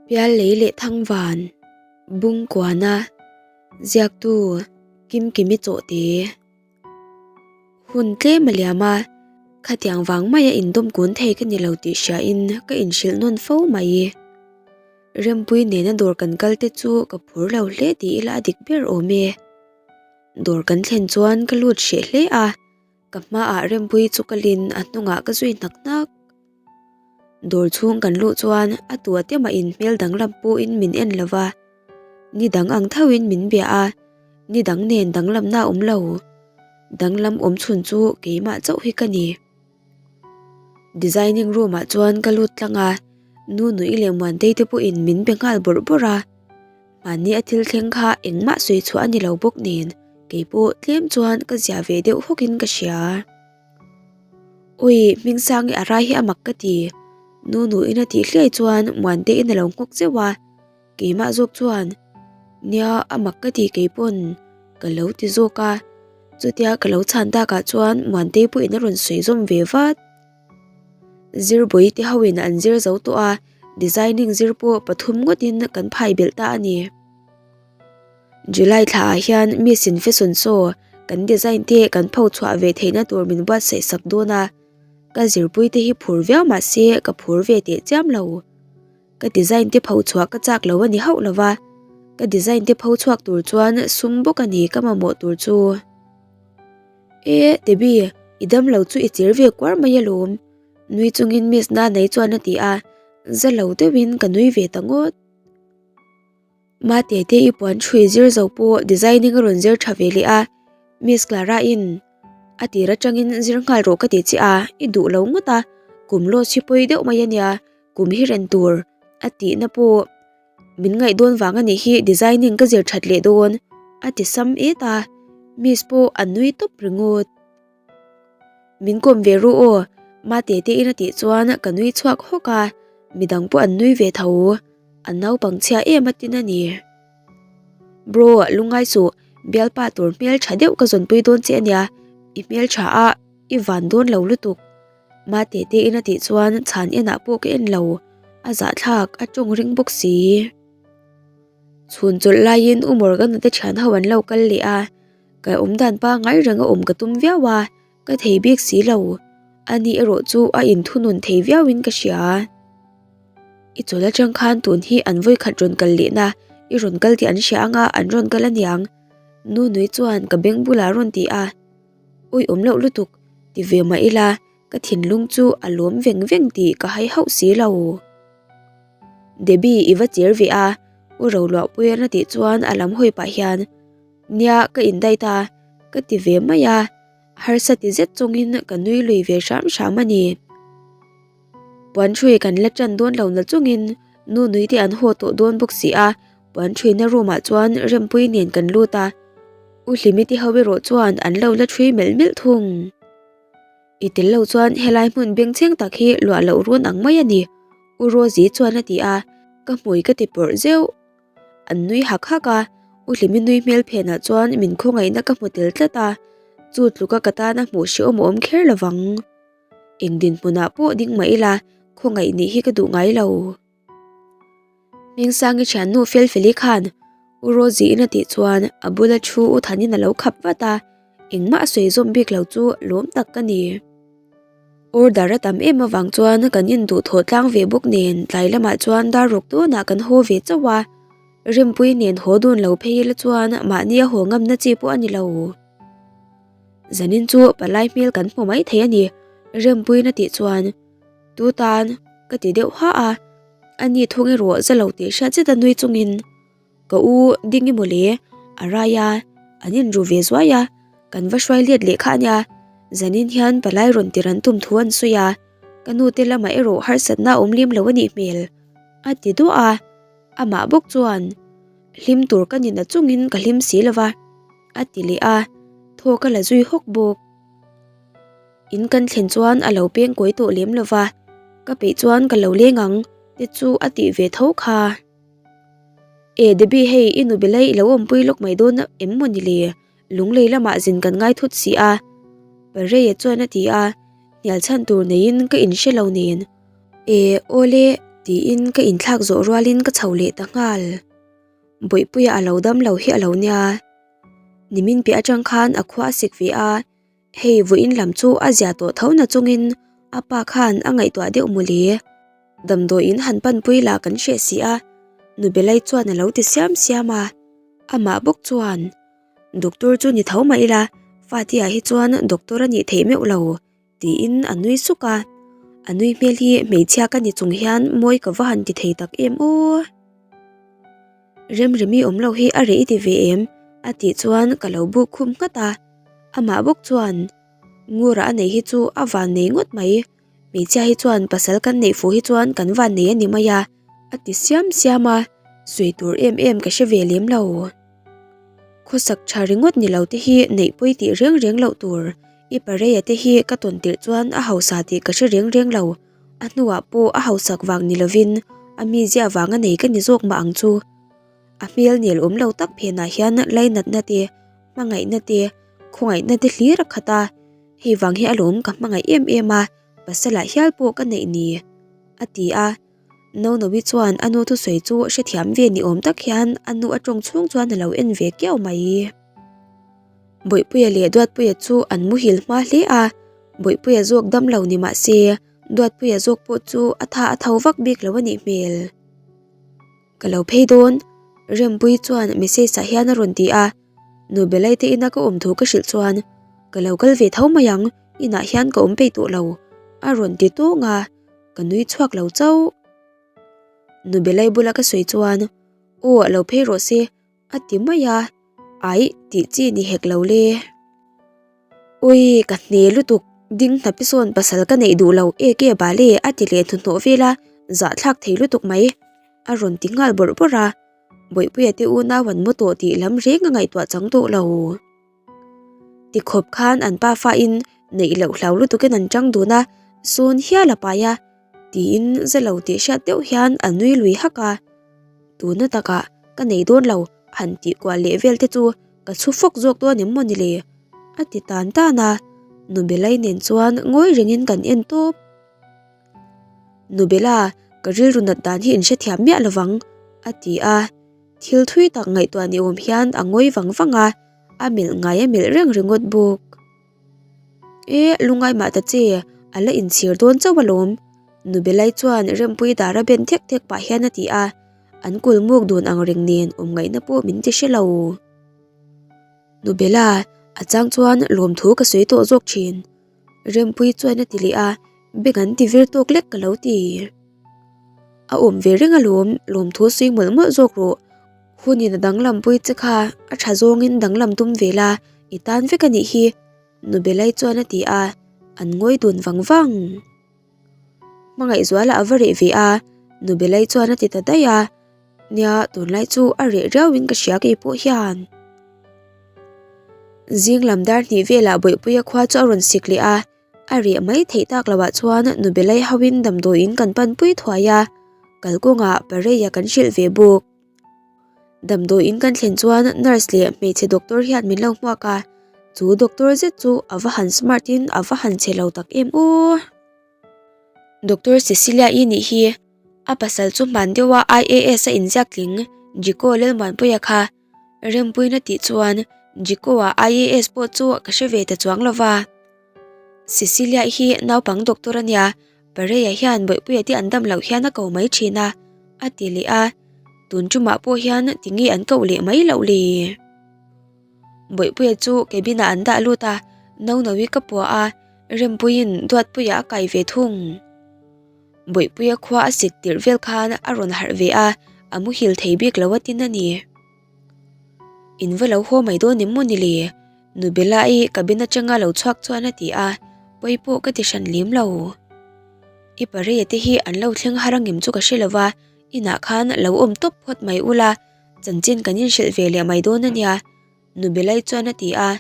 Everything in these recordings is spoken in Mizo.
Piallei leh Thangvan, Bungkuana, Ziaktu, Kimkimi Chawhte. Hun tlem a liam a, khatiang vang maia indawm kun thei ka ni lo tih hriain ka inhrilh nawn fo mai. Rempui nena dawr kan kal te chu ka phur lo hle tih ila a dik ber awm e. Dawr kan thlen chuan ka lut hreh hle a, ka hmaah Rempui chu kalin a hnungah ka zui hnak hnak. Dawr chhung kan luh chuan a tua te mah in hmel danglam pawhin min en lo va, ni dang ang thauhin min bia a, ni dang nen danglamna a awm lo. Danglam awm chhun chu keimah chauh hi ka ni. Designing room ah chuan ka lut tlang a, nu Nui leh Muantei te pawhin min be nghal bawrh bawrh a, mahni a thil thleng kha engmah sawi chhuah a ni lo bawk nen keipawh tlem chuan ka zia ve deuh hawkin ka hria. Ui, Hmingsangi a rai hi a mak ka ti. Nu nuin a tih hliai chuan Muante in a lo nghawk zeuh a, keimah zawk chuan, Nia, a mak ka ti keipawn ka lo ti zawk a. Chutia ka lo chhan takah chuan Muantei pawhin a rawn sawi zawm ve vat. Zirbawi te hoin an zir zo tawh a, designing zir pawh pathum ngawtin kan phai belh ta a ni. July thla ah hian Miss in fashion show kan design te kan pho chhuah ve theihna tur min buatsaih sak dawn a, ka zirpui te hi phur viau mah se ka phur ve teh chiam lo. Ka design te pho chhuah ka chak lo a ni hauh lo va, ka design te pho chhuak tur chuan sum bawk a ni ka mamawh tur chu. E Debbie, i dam lo chu i chir ve kuar mai alawm, nui chungin Miss Nanai chuan a ti a, za lo deuhin ka nui ve ta ngawt. Mate te i puan thui zir zo pawh designing a rawn zir tha ve leh a, Miss Clara in a tir atangin zir nghal rawh ka ti che a, i duh lo ngawt a, kum loss hi pawi deuh mai ania, kum hi ren tur a tihna pawh min ngaih dawn vang anih hi designing ka zir that leh dawn a ti sam et a, Miss pawh a nui tawp ringawt. Min kawm ve ru aw, Mate te in a tih chuan ka nui chhuak hawk a, midang pawh an nui ve tho, an naupang chhia em a tin a ni. Bro, lungngai suh, bialpa tur hmel tha deuh ka zawnpui dawn che ania, i hmel tha a, i van dawn lo lutuk. Mate te in a tih chuan chhan enah pawh ka en lo, a zahthlak, a tawng ring bawk si. Chhun chawlh laiin U Morgan-a te thian ho an lo kal leh a, Ka awm dan pangngai reng a awm ka tum viau a, ka thei bik si lo. Ani erawh chu a inthunun thei viauin ka hria. I chawl atang khan tun hi an vawikhat rawn kal lehna, i rawn kal tih an hria anga an rawn kal aniang. Nu nui chuan ka beng bulah a rawn ti a. Ui awm loh lutuk, ti ve mah ila ka thinlung chu a lawm veng veng tih ka hai hauh si lo. Debbie i va cher ve a, U Roluahpuia'n a tih chuan a lam hawi pah hian, Nia, ka indait a, ka ti ve mai a, harsa ti zet chungin ka nui lui ve hram hram a ni. Puan ṭhui kan la ṭan dawn lo na chungin nu nui te an haw tawh dawn bawk si a, puan ṭhuina room ah chuan Rempui nen kan lut a, U Hlimi te ho erawh chuan an lo la ṭhui melh melh thung. I tel lo chuan helai hmun bengchheng tak hi luah loh run ang mai a ni, U Rosie chuan a ti a, ka hmui ka ti pawrh zeuh. An nui hak hak a, U Hlimi nui hmel phenah chuan min khawngaihna ka hmu tel tlat a, chu tluka ka tana hmuh hrehawm a awm kher lo vang. Eng dinhmunah pawh ding mah ila khawngaih nih hi ka duh ngai lo. Hmingsangi thiannu Felfeli khan U Rosie-in a tih chuan a bula thu U Thanin a lo khap vat a, engmah a sawi zawm bik lo chu lawm tak ka ni. Order a tam em avang chuan kan induh thawh tlang ve bawk nen tlai lamah chuan dar ruk dawnah kan haw ve chauh a, Rinpuii nen haw dun lo phei ila chuan mahni a haw ngamna chi pawh a ni lo. Zanin chu palai hmel kan hmu mai thei a ni, Rinpuiin a tih chuan tu tan ka ti deuh hah a, ani thung erawh za lo tih hriat zeta nui chungin Ka u ding i mawle, a rai a, an inru ve zuai a, kan va hruai let leh kha a nia, zanin hian palai rawn tir an tum thu an sawi a, ka nu te lamah erawh harsatna a awm lim lo a nih hmel, a ti duah a, amah bawk chuan hlim tur ka nina chungin ka hlim si lo va, a ti leh a, thaw ka la zui hawk bawk. In kan thlen chuan a lo peng kawi tawh lem lo va, ka peih chuan ka lo leng ang te chu a tih ve tho kha. E Debbie hei i nu belai i lo awmpui lawk mai dawn em maw ni le? Lunglei lamah zin kan ngai thut si a. Pareia chuan a ti a, hnial chhan tur neiin ka inhre lo nen. E awle, Tiin ka inthlak zawh rualin ka chho leh ta nghal. Bawihpuia a lo dam lo hi a lo nia. Nimin piah atang khan a khua a sik ve a, hei vawiin lam chu a zia tawh tho na chungin a pa khan a ngaihtuah deuh mawle. Damdawiin han panpui lah kan hreh si a, Nubelai chuan a lo ti siam siam a, amah bawk chuan, Doctor chu ni tho mah ila, Fatia hi chuan doctor a nih theih meuh lo. Tiin a nui suk a, a nui hmel hi hmeichhia ka ni chung hian mawi ka va han ti thei tak em aw. Remremi awm lo hi a reh i ti ve em? A tih chuan ka lo buk khum nghat a, amah bawk chuan Ngura a nei hi chu a van nei ngawt mai, hmeichhia hi chuan pasal kan neih fuh hi chuan kan van nei a ni mai a, a ti siam siam a, sawi tur em em ka hre ve lem lo. Khawsak tha ringawt ni lo te hi neih pawi tih reng reng loh tur. I Pareia te hi ka tawn tirh chuan a hausa tih ka hre reng reng lo. A hnuah pawh a hausak vang ni lovin a mizia vang a nei ka ni zawk mah ang chu. A hmel nel awm lo tak phenah hian lainatna te, hmangaihna te, khawngaihna te hlir a khat a. Hei vang hi alawm ka hmangaih em em a, pasalah hial pawh ka neih ni, a ti a. Nonovi chuan a nu thusawi chu hrethiam ve ni awm tak hian a nu a tawng chhung chuan a lo en ve kiau mai. Bawihpuia leh Duatpuia chu an muhil hma hle a, Bawihpuia zawk dam lo ni mah se Duatpuia zawk pawh chu a tha a tho vak bik lo a nih hmel. Ka lo phei dawn, Rempuii chuan message ah hian a rawn ti a, Nu Belai te ina ka awm thu ka hrilh chuan ka lo kal ve tho mai ang, inah hian ka awm peih tawh lo a rawn ti tawng a. Ka nui chhuak lo chauh. Nu Belai bula ka sawi chuan, Aw a lo phei rawh se, a ti mai a, Aih tih chi ni hek lo le. Ui, ka hne lutuk, ding hnapi sawn pasal ka neih duh lo e ke bale a ti leh hnuhnawh vel a, zahthlak thei lutuk mai, a rawn ti nghal bawrh bawrh a. Bawihpuia te unau an mu tawh tih lam reng a ngaihtuah chang tawh lo. Tikhawp khan an pa fain neih loh hlau lutukin an chang dun a, sawn hial a pai a, tiin za lo tih hriat deuh hian a nui lui hak a. Tuna takah ka nei dawn lo han tih kual leh vel te chu ka chhu fawk zawk dawn em maw ni le? A ti tan tan a, Nubelai nen chuan ngawi rengin kan en tawp. Nubela, ka rilru nat dan hi in hrethiam miah lovang, a ti a. Thil thui tak ngaihtuah ni awm hian a ngawi vang vang a, a melh ngai a melh reng ringawt bawk. E, lungai mah ta che, a la inchhir dawn chauh alawm. Nubelai chuan Rempuii dar a ben thek thek pah hian a ti a, an kul muk dun ang reng nen awm ngaihna pawh min ti hre lo. Nubela, a chang chuan lawmthu ka sawi tawh zawk thin. Rempuii chuan a ti leh a, beng an ti vir tawk lek ka lo ti. A awm ve reng alawm, lawmthu sawi mawlh mawlh zawk rawh. Hunin a danglam pui che kha a tha zawngin danglam tum ve la, i tan vek a nih hi, Nubelai chuan a ti a, an ngawi dun vang vang. Hmangaihzuala a va reh ve a, Nubelai chuan a ti ta daih a, nia tunlai chu a reh riauin ka hria kei pawh hian. Zing lam dar hnih velah Bawihpuia khua chu a rawn sik leh a, A reh mai theih tak loh ah chuan Nubelai hoin damdawiin kan panpui thuai a, kalkawngah Pareia kan hrilh ve bawk. Damdawiin kan thlen chuan nurse leh hmeichhe doctor hian min lo hmuak a, chu doctor zet chu a va han smart in a va han chhe lo tak em aw. Doctor Cecilia-i nih hi a pasal chu hman deuha IAS a inziak tling Jiko Lalmuanpuia kha. Rempuina tih chuan Jiko-a IAS pawh chu ka hre ve ta chuang lo va. Cecilia hi naupang doctor a nia, Pareia hian Bawihpuia te an dam loh hian a ko mai thin a, a ti leh a. Tun tumah pawh hian tinge an koh leh mai loh le? Bawihpuia chu cabin ah an dah lut a, Nonovi ka puah a, Rempuiin Duatpuia a kai ve thung. Bawihpuia khua a sit tirh vel khan a rawn harh ve a, a muhil thei bik lo a tin a ni. In va lo haw mai dawn em maw ni le? Nu Bella-i cabin atanga lo chhuak chuan a ti a, pawi pawh ka ti hran lem lo. I pareia te hi an lo thleng har angem chu ka hre lo va, inah khan lo awm tawp phawt mai ula, chanchin kan inhrilh ve leh mai dawn a nia, Nu Bella-i chuan a ti a.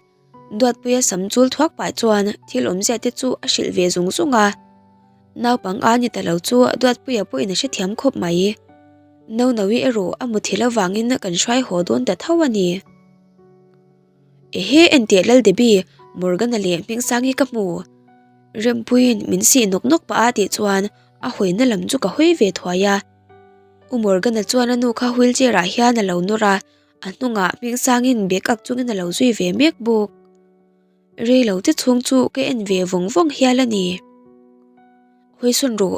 Duatpuia sam chul thuak pah chuan thil awmzia te chu a hrilh ve zung zung a. Naupang a ni ta lo chu Duatpuia pawhin a hrethiam khawp mai. Nonovi erawh a muthilh avangin kan hruai haw dawn ta tho a ni. Ehe enteh Lal Debbie, Morgana leh Hmingsangi ka hmu. Rempuiin min sih nawk nawk pah a tih chuan. A hawina lam chu ka hawi ve thuai a. U Morgan-a chuan a nu kha wheelchair ah hian a lo nawr a, a hnungah Hmingsangin bag ak chungin a lo zui ve mek bawk. Rei lo te chhung chu ka en ve vawng vawng hial a ni. Hawisawn rawh,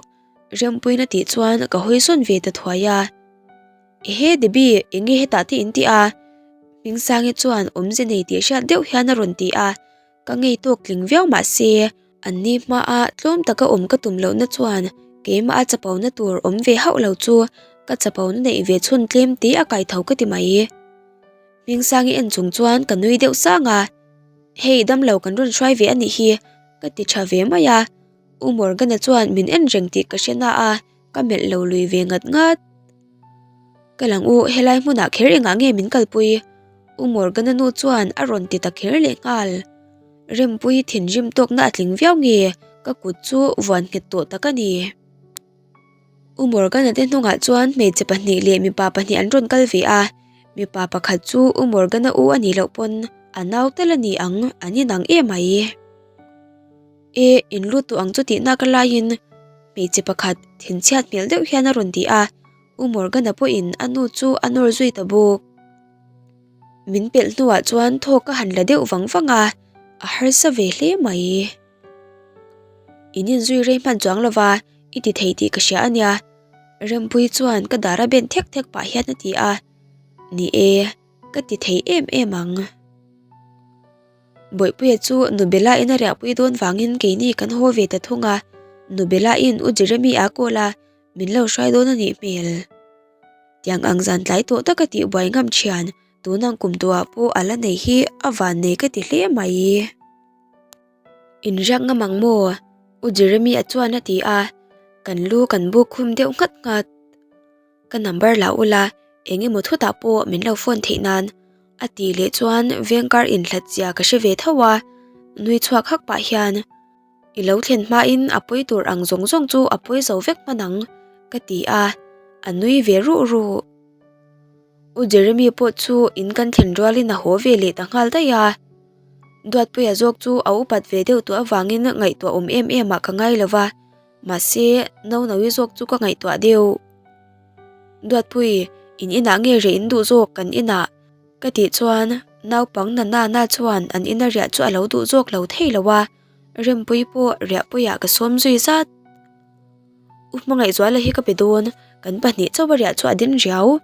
Rempuiin a tih chuan ka hawisawn ve ta thuai a. Ehe Debbie, eng nge hetah te in tih a? Hmingsangi chuan awmze nei tih hriat deuh hian a rawn ti a, ka ngei tawk tling viau mah se, an ni hmaa tlawm taka awm ka tum lohna chuan keimah a chapona tur awm ve hauh lo chu ka chapona neih ve chhun tlem te a kai tho ka ti mai. Hmingsangi en chung chuan ka nui deuh sang a, Hei damlo kan rawn hruai ve a nih hi, ka ti tha ve mai a, U Morgan-a chuan min en reng tih ka hre na a, Ka melh lo lui ve ngat ngat. Ka lang u, helai hmunah kher engah nge min kalpui? U Morgan-a nu chuan a rawn ti ta kher leh nghal. Rempuii thinrim tawkna a tling viau nge ka kut chu vuan nghet tawh tak a ni. U Morgan-a te hnungah chuan hmeichhe pahnih leh mipa pahnih an rawn kal ve a, mipa pakhat chu U Morgan-a u a nih loh pawn a nau tal a ni ang, an inang em mai. E, in lut tawh ang chu tih nak laiin hmeichhe pakhat thinchhiat hmel deuh hian a rawn ti a, U Morgan-a pawhin a nu chu a nawr zui ta bawk. Min pelh hnuah chuan thawk ka han la deuh vang vang a, a harsa ve hle mai. In inzui rei hman chuang lova i ti thei tih ka hria a nia, Rempuii chuan ka dar a ben thek thek pah hian a ti a, Ni e, ka ti thei em em ang. Bawihpuia chu Nubela in a riahpui dawn vangin keini kan haw ve ta thung a, Nubela in U Jeremy a call a, min lo hruai dawn a nih hmel. Tiang ang zan tlai tawh taka tih buai ngam thian tun ang kum tuah pawh a la nei hi a van nei ka ti hle mai. Inriak ngam ang maw? U Jeremy a chuan a ti a, kan lu kan buk khum deuh nghat nghat. Ka number la ula, eng emaw thutah pawh min lo phone theih nan. A tih leh chuan vengkar inhlat zia ka hre ve tho a, nui chhuak hak pah hian, I lo thlen hmain a pawi tur ang zawng zawng chu a pawi zo vek hman ang, ka ti a, a nui ve ruh ruh. U Jeremy pawh chu in kan thlen rualin a haw ve leh ta nghal daih a, Duatpuia zawk chu a upat ve deuh tawh avangin ngaihtuah awm em em ah ka ngai lo va, mahse Naunaui zawk chu ka ngaihtuah deuh. Duatpui, in inah nge reh in duh zawk kan inah? Ka tih chuan naupang na na na chuan an ina riah chu a lo duh zawk lo thei lo a, Rempuii pawh riahpuiah ka sawm zui zat. U Hmangaihzuala hi ka pe dawn, kan pahnih chauh a riah chu a din riau,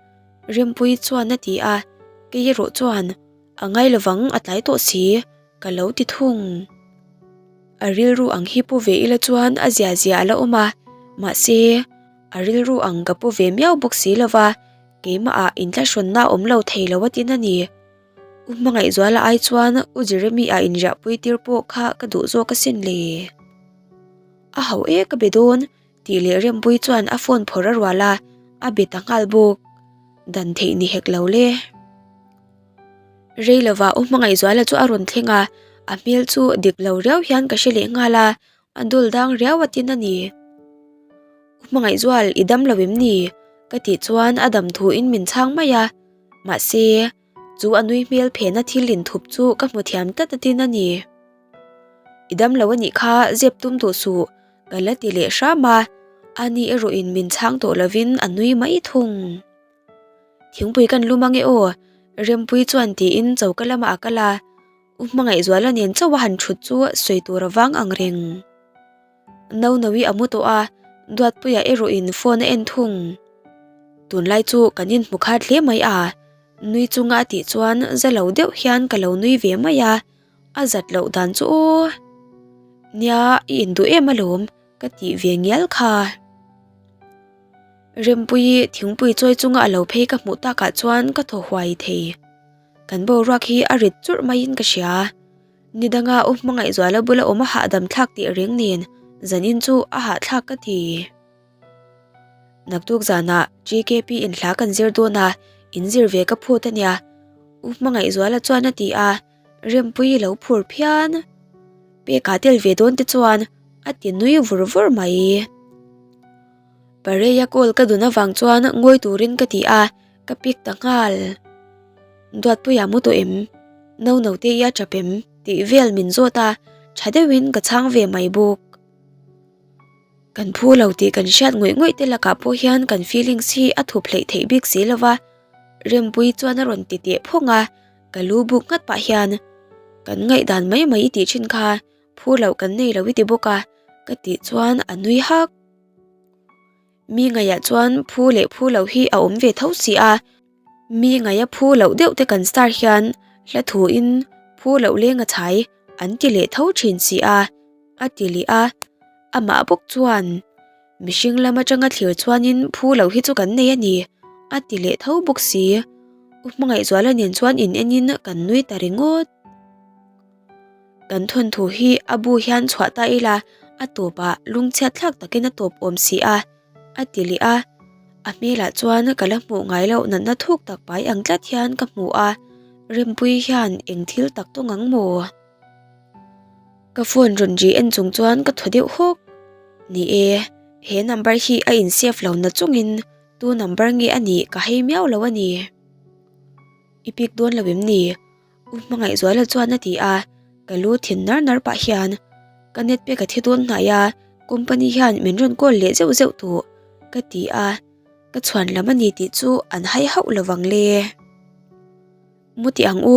Rempuii chuan a ti a, kei erawh chuan a ngai lovang a tlai tawh si, ka lo ti thung. A rilru ang hi pu ve ila chuan a zia zia a la awm a, mahse, A rilru ang ka pu ve miau bawk si lova, keimahah inthlahrawnna a awm lo thei lo a tin a ni. U Hmangaihzuala ai chuan U Jeremy-a inriahpui tir pawh kha ka duh zawk asin le. A hauh e ka be dawn tih leh Rempuii chuan a phone phawrh a rual a, a be ta nghal bawk. Dan theih ni hek lo le. Rei lova U Hmangaihzuala chu a rawn thleng a, a hmel chu dik lo riau hian ka hre leh nghal a, A dul dang riau a tin a ni. U Hmangaihzual, i dam lo em ni? Ka tih chuan a dam thu in min chhang mai a. Mahse, chu a nui hmel phena thil inthup chu ka hmu thiam tlat a tin a ni. I dam lo a nih kha, zep tum duh suh, ka la ti leh hram a. Ani erawh in min chhang tawh lovin a nui mai thung. Thingpui kan lum ange aw, Rempuii chuan tiin choka lamah a kal a. U Hmangaihzuala nen chauh a han thut chu sawi tur a vang ang reng. Naunaui a mu tawh a, Duatpuia erawhin phone a en thung. Tunlai chu kan inhmu khat hle mai a, nui chunga a tih chuan za lo deuh hian ka lo nui ve mai a, a zat loh dan chu aw. Nia, i induh em alawm, ka tih ve ngial kha. Rempuii thingpui chawi chunga a lo phei ka hmuh takah chuan ka thaw huai thei. Kan boruak hi a rit churh maiin ka hria. Ni danga u Hmangaihzuala bula awm a hahdam thlak tih reng nen zanin chu a hahthlak ka ti. Naktuk zanah GKP in hla kan zir dawn a, in zir ve ka phut a nia. U Hmangaihzuala chuan a ti a, Rempuii lo phur phian. Peka tel ve dawn te chuan a ti nui vur vur mai. Pareia call ka dun avang chuan ngawi turin ka ti a, Ka pick ta nghal. Duatpuia mu tawh em? No no te i a tap em? Tih vel min zawt a, tha deuhin ka chhang ve mai bawk. Kan phu lo tih kan hriat ngawih ngawih te lakah pawh hian kan feelings hi a thup hleih theih bik si lo va, Rempuii chuan a rawn ti teh phawng a, ka lu buk nghat pah hian kan ngaihdan mai mai i tih thin kha phu loh kan nei lo i ti bawk a ka tih chuan a nui hak. Mi ngaihah chuan phu leh phu loh hi a awm ve tho si a, mi ngaiha phu loh deuh te kan star hian hla thuin phu loh leng a chhai an ti leh tho thin si a, a ti leh a, amah bawk chuan mihring lam atanga thlir chuanin phu loh hi chu kan nei a ni a ti leh tho bawk si, U Hmangaihzuala nen chuan in enin kan nui ta ringawt. Kan thawnthu hi a bu hian chhuah ta ila a tawpah lungchhiat thlak takin a tawp awm si a, a ti leh a. A hmelah chuan ka la hmuh ngai loh natna thuk tak pai ang tlat hian ka hmu a, Rempuii hian eng thil tak tawng ang maw? Ka phone rawn ri en chung chuan ka thaw deuh hawk. Ni e, he number hi a in save lo na chungin tu number nge a nih ka hei miau lo a ni. I pick dawn lo em ni? U Hmangaihzuala chuan a ti a, ka lu thin nar nar pah hian ka net pek a thi dawn hnai a, company hian min rawn call leh zeuh zeuh tawh ka ti a, ka chhuan lam a ni tih chu an hai hauh lo vang le. Mu tih ang u,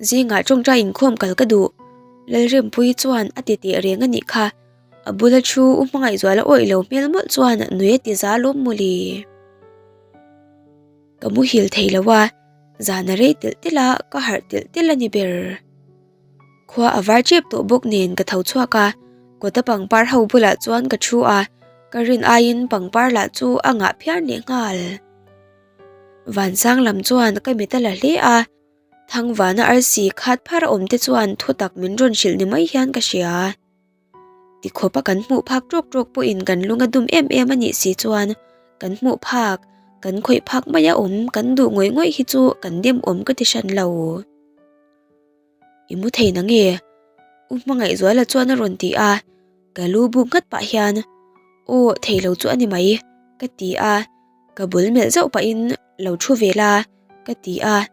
zingah tawngtai inkhawm kal ka duh Lalrempuii chuan a ti teh reng a nih kha, a bula thu U Hmangaihzuala awih lo hmel mawlh chuan nui a ti za lawm mawle. Ka muhil thei lo a, zan a rei telh telh a, ka harh telh telh a ni ber. Khua a var tep tawh bawk nen ka tho chhuak a, kawta pangpar ho bulah chuan ka thu a, ka rin aiin pangpar lah chu a ngah phiar leh nghal. Vansang lam chuan ka mit a la hle a, Thangvana arsi khat phar a awm te chuan thutak min rawn hrilh ni mai hian ka hria. Tikhawpa kan hmuh phak tawk tawk pawhin kan lung a dum em em a nih si chuan kan hmuh phak, kan khawih phak mai a awm kan duh ngawih ngawih hi chu kan dem awm ka ti hran lo. I mu thei na nge? U Hmangaihzuala chuan a rawn ti a, ka lu buk nghat pah hian Aw thei lo chu a ni mai ka ti a, ka bul melh zauh pahin lo thu ve la ka ti a,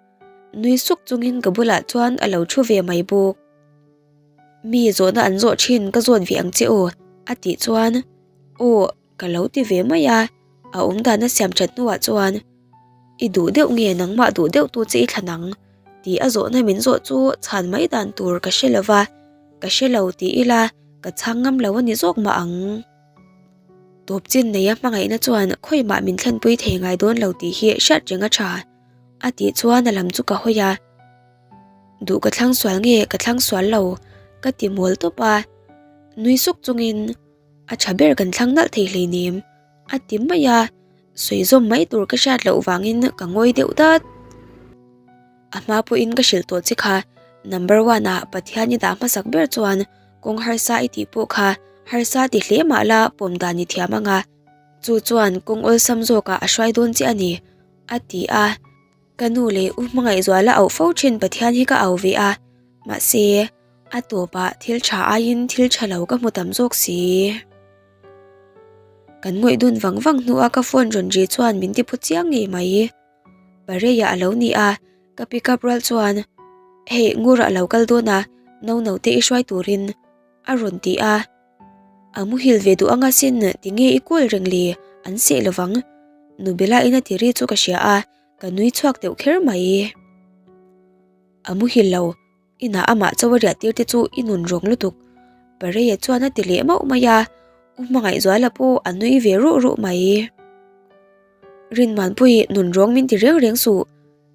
nui suk chungin ka bulah chuan a lo thu ve mai bawk. Mi zawhna an zawh thin ka zawt ve ang che aw a tih chuan aw ka lo ti ve mai a, a awm dan a siam that hnuah chuan i duh deuh nge nangmah duh deuh tu che i thlan ang tih a zawhna min zawh chu chhan mai dan tur ka hre lova, ka hre lo tih ila ka chhang ngam lo a ni zawk mah ang. Tawp chin neia hmangaihna chuan khawimah min thlenpui thei ngai dawn lo tih hi hriat reng a tha a tih chuan a lam chu ka hawi a. Duh ka thlang sual nge ka thlang sual lo ka ti mawl tawp a, nui suk chungin a tha ber kan thlang nalh thei hleinem a ti mai a, sawi zawm mai tur ka hriat loh vangin ka ngawi deuh dat. A hma pawhin ka hrilh tawh che kha number one ah Pathian i dah hmasak ber chuan kawng harsa i tih pawh kha harsa ti hle mah la pawm dan i thiam ang a, chu chuan kawng awlsam zawkah a hruai dawn che a ni a ti a. Ka nu leh U Hmangaihzuala auh fo thin Pathian hi ka au ve a, mahse a tawpah thil tha aiin thil tha lo ka hmu tam zawk si. Kan ngawih dun vang vang hnua ka phone rawn ri chuan min ti phu chiang ngei mai. Pareiah a lo ni a, ka pick up rual chuan Hei Ngura a lo kal dawn a, no no te i hruai turin a rawn ti a. A muhil ve duh anga sin tinge i call reng le an seh lovang Nubela in a ti ri chu ka hria a, ka nui chhuak deuh kher mai. A muhil lo, inah amah chaw a riah tir te chu i nun rawng lutuk Pareia chuan a ti leh mauh mai a, U Hmangaihzuala pawh a nui ve ruh ruh mai. Rinmuanpui nun rawng min ti reng reng suh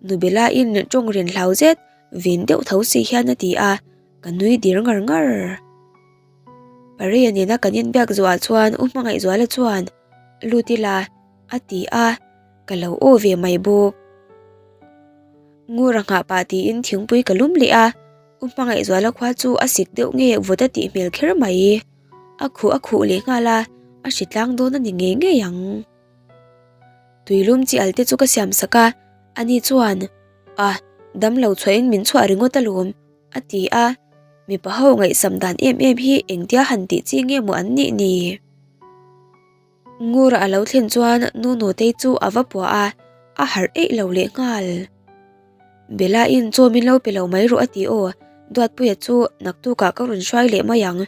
Nubela in tawng rin hlau zet vin deuh tho si hian a ti a, ka nui dir ngar ngar. Pareia nena kan inbiak zuah chuan U Hmangaihzuala chuan Lut ila a ti a, ka lo aw ve mai bawk. Ngura nghah pah tiin thingpui ka lum leh a, U Hmangaihzuala khua chu a sik deuh nge vawt a tih hmel kher mai. A khuh a khuh leh nghal a, a hri tlang dawn a ni ngei ngei ang. Tuilum chi al te chu ka siam sak a, ani chuan, A, damlo chhuahin min chhuah ringawt alawm. A ti a, mipa ho ngaihsam dan em em hi engtia han tih chi nge maw an nih ni? Ngura a lo thlen chuan nu Nutei chu a va puah a, a harh eih lo leh nghal. Bella in chaw min lo pe lo mai rawh a ti aw, Duatpuia chu naktukah ka rawn hruai leh mai ang,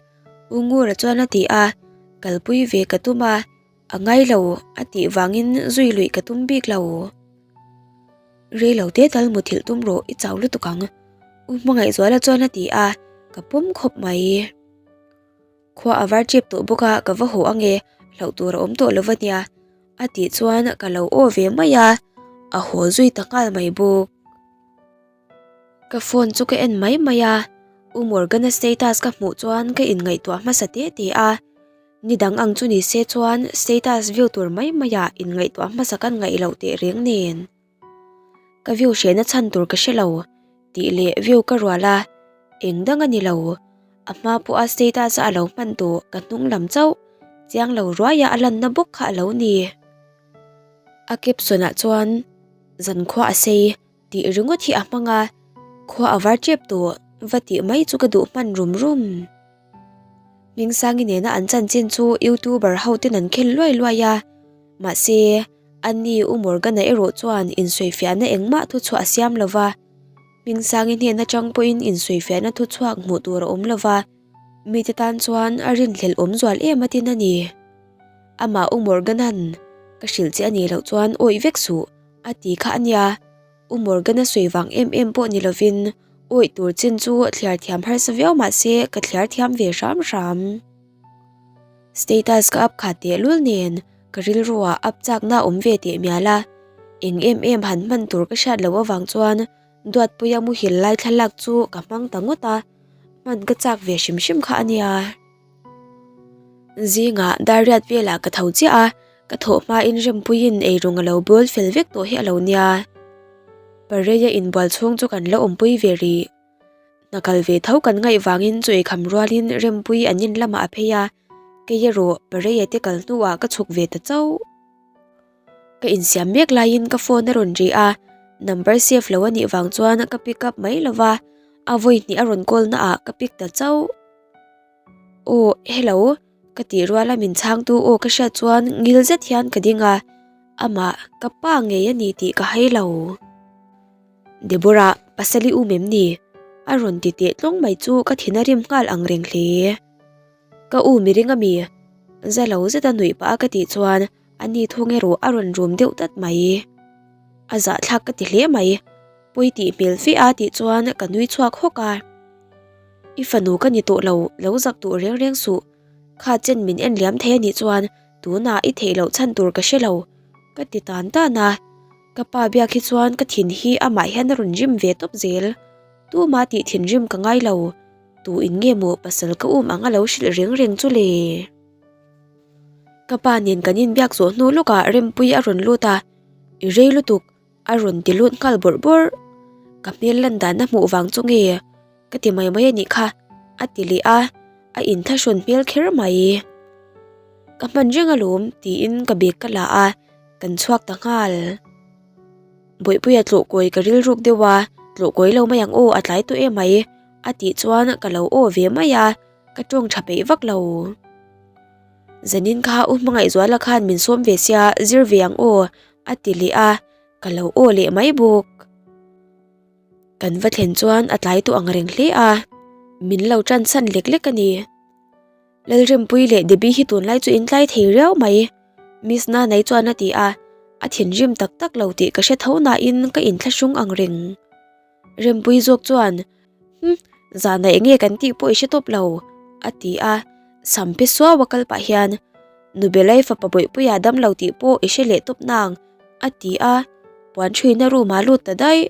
U Ngura chuan a ti a, Kalpui ve ka tum a, a ngai lo a tih vangin zui luih ka tum bik lo. Rei lo te tal muthilh tum rawh i chau lutuk ang, U Hmangaihzuala chuan a ti a, ka pawm khawp mai. Khua a var chep tawh bawk a, ka va haw ange, hlauh tur a awm tawh lo va nia, a tih chuan ka lo aw ve mai a, a haw zui ta nghal mai bawk. Ka phone chu ka en mai mai a, U Morgan-a status ka hmuh chuan ka inngaihtuah hmasa te te a, ni dang ang chu ni se chuan status view tur mai mai ah inngaihtuah hmasa kan ngaih loh teh reng nen. Ka view hrehna chhan tur ka hre lo tih leh view ka rual a, eng dang a ni lo, a hma pawha status a lo hman tawh ka hnung lam chauh chiang lo ruaia a lanna bawk kha a lo ni. A caption ah chuan zankhua a sei. Tih ringawt hi a hmang a, khua a var tep tawh va tih mai chu ka duh hman rum rum. Hmingsangi nena an chanchin chu youtuber ho ten an khel luai luai a, mahse ani U Morgan-a erawh chuan insawifiahna engmah thuchhuah a siam lo va, Hmingsangi hnen atang pawhin insawifiahna thuchhuak hmuh tur a awm lo va, mite tan chuan a rinhlelh awm zual em atin a ni. Amah U Morgan-a'n ka hrilh che a nih loh chuan awih vek suh. A ti kha a nia, U Morgan-a sawi vang em em pawh ni lovin awih tur chin chu thliar thiam harsa viau mah se ka thliar thiam ve hram hram. Status ka up khat tehlul nen ka rilruah up chakna a awm ve teh mial a, eng em em han hman tur ka hriat loh avang chuan Duatpuia muhil lai thlalak chu ka hmang ta ngawt a, hman ka chak ve hrim hrim kha a nia. Zingah Dariat velah ka tho chiah a, ka thawh hmain Rempuiin eirawng a lo bawl fel vek tawh hi a lo nia. Pareia inbual chhung chu kan la awmpui ve rih. Hna kal ve tho kan ngaih vangin chu eikham rualin Rempui an in lamah a phei a, kei erawh Pareia te kal hnuah ka chhuk ve ta chauh. Ka insiam mek laiin ka phone a rawn ri a, number save lo a nih vang chuan ka pick up mai lo va, a vawi hnih a rawn call naah ka pick ta chauh. Aw hello ka tih ruala min chhangtu aw ka hriat chuan ngil zet hian ka ding a, amah ka pa ngei a ni tih ka hai lo. Deborah pasal i um em ni? A rawn ti teh tlawng mai chu ka thin a rim nghal ang reng hle. Ka u miring ami? Za lo zeta nuih pah a ka tih chuan a ni thung erawh a rawn rum deuh tat mai. A zahthlak ka ti hle mai. Pawi tih hmel fe a tih chuan ka nui chhuak hawk a. I fanu ka ni tawh lo, lo zak duh reng reng suh. Kha chen min en liam thei a nih chuan tunah i theih loh chhan tur ka hre lo, ka ti tan tan a. Ka pa biak hi chuan ka thin hi amah hian a rawn rim ve tawp zel. Tumah tih thinrim ka ngai lo. Tu in nge maw pasal ka um ang a lo hrilh reng reng chu le? Ka pa nen kan inbiak zawh hnu lawkah Rempuii a rawn lut a, I rei lutuk, A rawn ti lut nghal bawrh bawrh. Ka hmel lan dan a hmuh vang chu nge ka ti mai mai a nih kha a ti leh a, a inthlahrun hmel kher mai. Ka hman reng alawm tiin ka bag ka la a, kan chhuak ta nghal. Bawihpuia tlawh kawi ka rilruk deuh a, tlawh kawi lo mai ang aw a tlai tawh em mai a tih chuan ka lo aw ve mai a, ka tawng tha peih vak lo. Zanin kha U Hmangaihzuala khan min sawm ve sia zir ve ang aw a ti leh a, ka lo aw leh mai bawk. Kan va thlen chuan a tlai tawh ang reng hle a, min lo tan chhan lek lek a ni. Lalrempuii leh Debbie hi tunlai chu in tlai thei riau mai, Miss Nanai chuan a ti a, a thinrim tak tak lo tih ka hre tho nain ka inthlahrung ang reng. Rempuii zawk chuan, Hm, zana eng nge kan tih pawh i hre tawp lo, a ti a, sam pe suau a kal pah hian, Nubelai fapa bawihpuia dam lo tih pawh i hre leh tawp nang, a ti a, puan thuina room ah lut ta daih.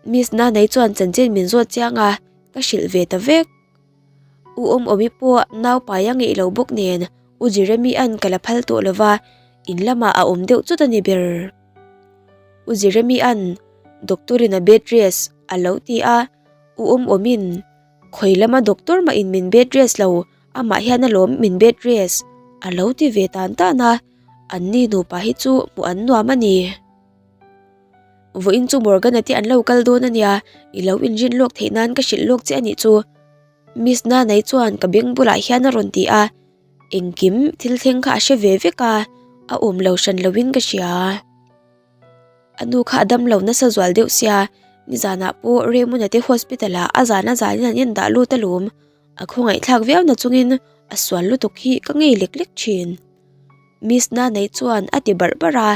Miss Nanai chuan chanchin min zawt chiang a, ka hrilh ve ta vek. U Awmawmi pawh nau pai a ngeih lo bawk nen U Jeremy an ka la phal tawh lo va, in lamah a awm deuh chut a ni ber. U Jeremy an Doctor in a bed rest a lo ti a, U Awmawmin Khawi lama doctor mah in min bed rest lo, amah hian alawm min bed rest a lo ti ve tan tan a, anni nupa hi chu hmuh an nuam a ni. Vawiin chu Morgan-a te an lo kal dawn a nia, i lo inrin lawk theih nan ka hrilh lawk che a nih chu. Miss Nanai chuan ka beng bulah hian a rawn ti a, engkim thil thleng kha a hre ve vek a, a awm lo hran loin ka hria. A nu kha a dam lo nasa zual deuh sia, nizanah pawh Raymond-a te hospital ah a zan a zanin an indah lut alawm, a khawngaihthlak viau na chungin A sual lutuk hi ka ngei lek lek thin. Miss Nanei chuan a ti barh barh a,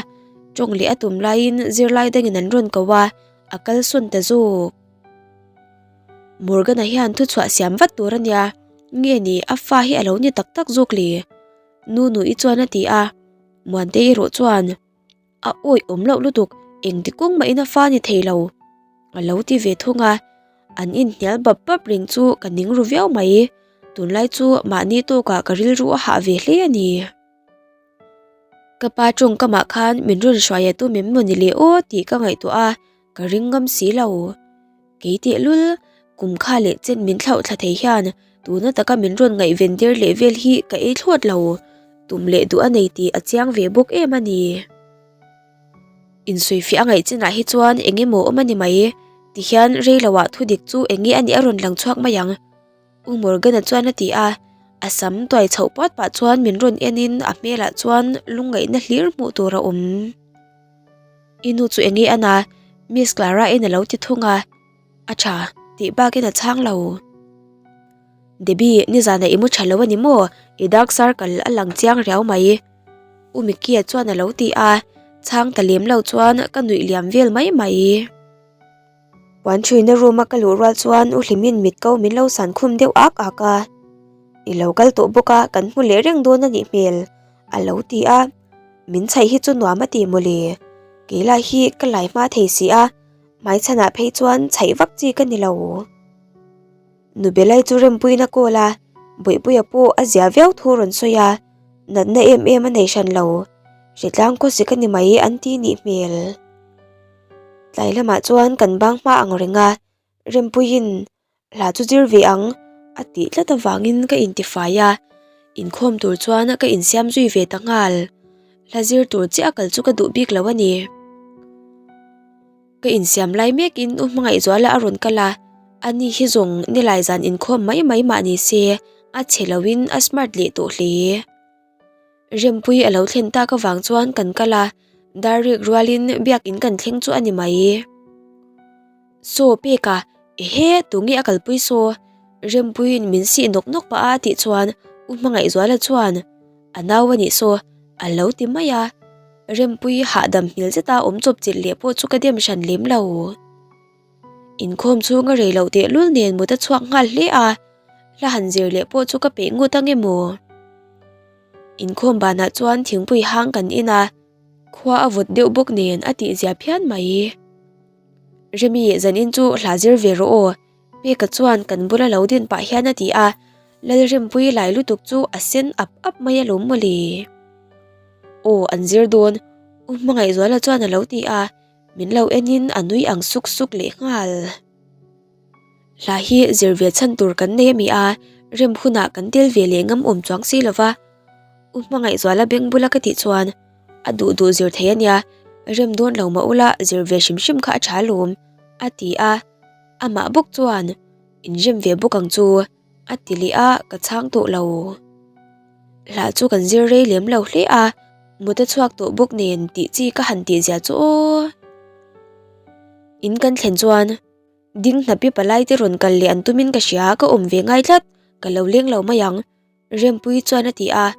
tawng leh a tum laiin zirlai dangin an rawn ko a, a kal sawn ta zawk. Morgan-a hian thuchhuah siam vat tur a nia, nge ni a fa hi a lo ni tak tak zawk le? Nunu-i chuan a ti a, Muantei erawh chuan a awih awm loh lutuk, engti kawng mahin a fa ni thei lo a lo ti ve thung a, an inhnial bap bap reng chu ka ning ru viau mai, tunlai chu mahni tawkah ka rilru a hah ve hle a ni. Ka pa tawngkamah khan min rawn hruai a tum em maw ni le aw tih ka ngaihtuah a, Ka ring ngam si lo. Kei tehlul, kum kha leh chen min thlauh thla thei hian tuna taka min rawn ngaihven tir leh vel hi ka ei thlawt lo. Tum leh duh a nei tih a chiang ve bawk em a ni. Insawifiah a ngaih chinah hi chuan eng emaw awm a ni mai. Tihian rei loah thudik chu eng nge a nih a rawn lang chhuak mai ang. U Morgan-a chuan a ti a, a sam tuai chhoh puat pah chuan min rawn enin a hmelah chuan lungngaihna hlir hmuh tur a awm. I nu chu enge a na? Miss Clara-in a lo ti thung a, a tha tih bakin a chhang lo. Debbie, nizanah i mu tha lo a ni maw? I dark circle a lang chiang riau mai. U Mickey-a chuan a lo ti a, chhang ta lem lo chuan ka nuih liam vel mai mai. Puan thuina room a ka luh rual chuan u Hlimin mit ko min lo san khum deuh ak ak a, I lo kal tawh bawk a, kan hmu leh reng dawn a nih hmel a lo ti a, min chhaih hi chu nuam a ti mawle, kei lai hi ka lai hma thei si a, hmaichhanah phei chuan chhaih vak chi ka ni lo. Nubelai chu rempuiin a call a, Bawihpuia pawh a zia viau thu rawn sawi a, natna em em a nei hran lo, hritlang khawsik a ni mai an ti nih hmel. Tlai lamah chuan kan bang hma ang reng a, Rempuiin hla chu zir ve ang a tih tlat avangin ka intifai a, inkhawm tur chuan ka insiam zui ve ta nghal. Hla zir tur chiah a kal chu ka duh bik lo a ni. Ka insiam lai mekin U Hmangaihzuala a rawn kal a, ani hi zawng nilai zan inkhawm mai mai mah ni se a chhe loin a smart leh tawh hle. Rempui a lo thlen tak avang chuan kan kal a, dar rik rualin biakin kan thleng chu a ni mai. Saw pek a, ehe tunge a kalpui saw? Rempuiin min sih nawk nawk pah a a tih chuan U Hmangaihzuala chuan a nau a nih saw a lo ti mai a, Rempui hahdam hmel zeta awm chawp chilh leh pawh chu ka dem hran lem lo. Inkhawm chhung a rei loh tehlul nen mut a chhuak nghal hle a, hla han zir leh pawh chu ka peih ngut ang emaw? Inkhawm banah chuan thingpui hang kan in a, khua a vawt deuh bawk nen a tihzia phian mai. Remi, zanin chu hla zir ve rawh aw, Peka chuan kan bula lo din pah hian a ti a, Lalrempui lai lutuk chu a sen ap ap mai alawm mawle. Aw, an zir dawn, U Hmangaihzuala chuan a lo ti a. Min lo enin a nui ang suk suk leh nghal. Hla hi zir ve chhan tur kan nei a mi a, rem hunah kan tel ve leh ngam awm chuang si lova. U Hmangaihzuala beng bula ka tih chuan a duh duh zir thei a nia, rem dawn lo mah ula zir ve hrim hrim kha a tha lawm, a ti a. Amah bawk chuan inrem ve bawk ang chu. A ti leh a, ka chhang tawh lo. Hla chu kan zir rei lem lo hle a, mut a chhuak tawh bawk nen tih chi ka han tih zia chu aw. In kan thlen chuan ding hnapi palai te rawn kal leh an tumin ka hria, ka awm ve ngai tlat, ka lo leng lo mai ang. Rempuii chuan a ti a,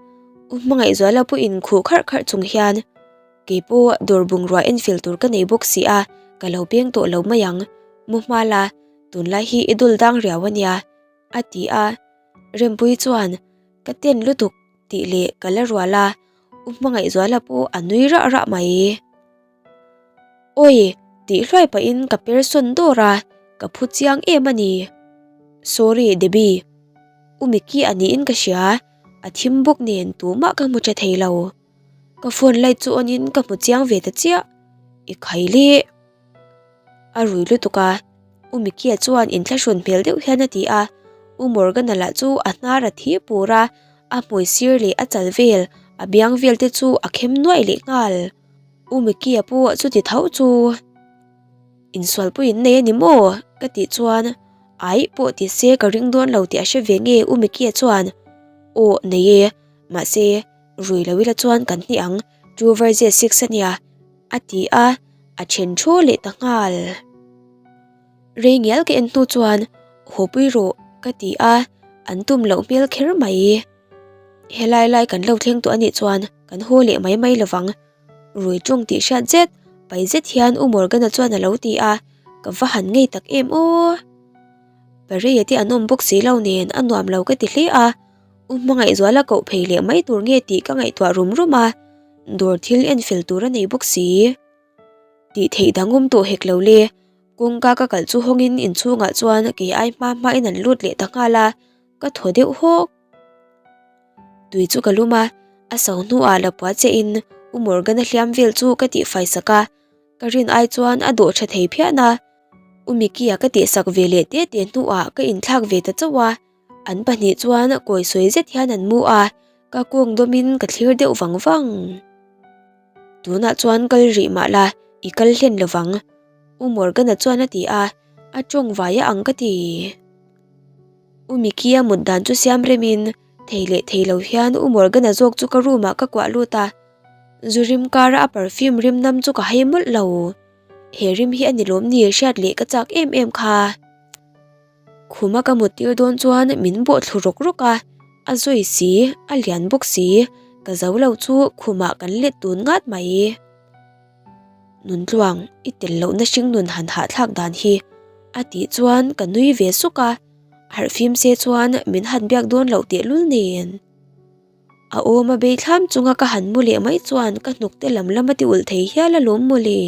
U Hmangaihzuala pawhin khuh kharh kharh chung hian, Kei pawh dawr bungrua enfel tur ka nei bawk si a, ka lo peng tawh lo mai ang, mu hma la, tunlai hi i dul dang riau a nia, a ti a. Rempuii chuan, Ka ten lutuk tih leh ka la rual a, U Hmangaihzuala pawh a nui rah rah mai. Awi! Tih hluai pahin ka per sawn dawr a, ka phu chiang em a ni. Sorry Debbie, U Micky a niin ka hria, a thim bawk nen tumah ka hmu tha thei lo. Ka phone light chu on in ka hmu chiang ve ta chiah, i khai le. A rui lutuk a, U Micky-a chuan inthlahrun hmel deuh hian a ti a, U Morgan-a lah chu a hnar a thi pur a, a hmui sir leh a chal vel, a biang vel te chu a khem nuaih leh nghal. U Mickey-a pawh chuti tho chu insualpui in nei a ni maw? ka tih chuan Aih pawh ti se ka ring dawn lo tih a hre ve nge U Mickey-a chuan Aw nei e, mahse rui lo ila chuan kan hnih ang two versus six a nia a ti a, a then thu leh ta nghal. Rei ngial ka en hnu chuan Haw pui rawh ka ti a, an tum loh hmel kher mai. Helai lai kan lo thleng tawh a nih chuan kan haw leh mai mai lovang. Rui tawng tih hriat zet, pai zet hian U Morgan-a chuan a lo ti a, ka va han ngei tak em aw. Pareia te an awm bawk si lo nen a nuam lo ka ti hle a, U Hmangaihzuala koh phei leh mai tur nge tih ka ngaihtuah rum rum a, dawr thil en fel tur a nei bawk si. Tih theih dang awm tawh hek lo le, kawngka ka kalh chu hawngin inchhungah chuan kei ai hma hmain an lut leh ta nghal a, ka thaw deuh hawk. Tui chu ka lum a, a so hnuah la pua che in U Morgan-a hliam vel chu ka tihfai sak a, ka rin ai chuan a dawh tha thei phian a. U Mickey-a ka tihsak ve leh te te hnuah ka inthlak ve ta chauh a, an pahnih chuan kawi sawi zet hian an mu a, ka kawng dawmin ka thlir deuh vang vang. Tunah chuan kal rih mah la, i kal hlen lovang, U Morgan-a chuan a ti a, a tawng vai a ang ka ti. U Mickey-a mut dan chu siam remin thei leh thei lo hian U Morgan-a zawk chu ka room ah ka kuah lut a, zu rim kara a perfume rim nam chu ka hai mawlh lo. He rim hi a ni lawm ni hriat leh ka chak em em kha. Khuma ka mut tir dawn chuan min bawh thlu rawk rawk a, a zawi si, a lian bawk si, ka zo lo chu khumah kan let tun ngat mai. Nuntluang, i tel lohna hringnun han hahthlak dan hi, a tih chuan ka nui ve suk a, harh fim se chuan min han biak dawn loh tehlul nen. A awm a bei thlam chunga ka han mu leh mai chuan ka hnuk te lam lam a ti ulh thei hial alawm mawle.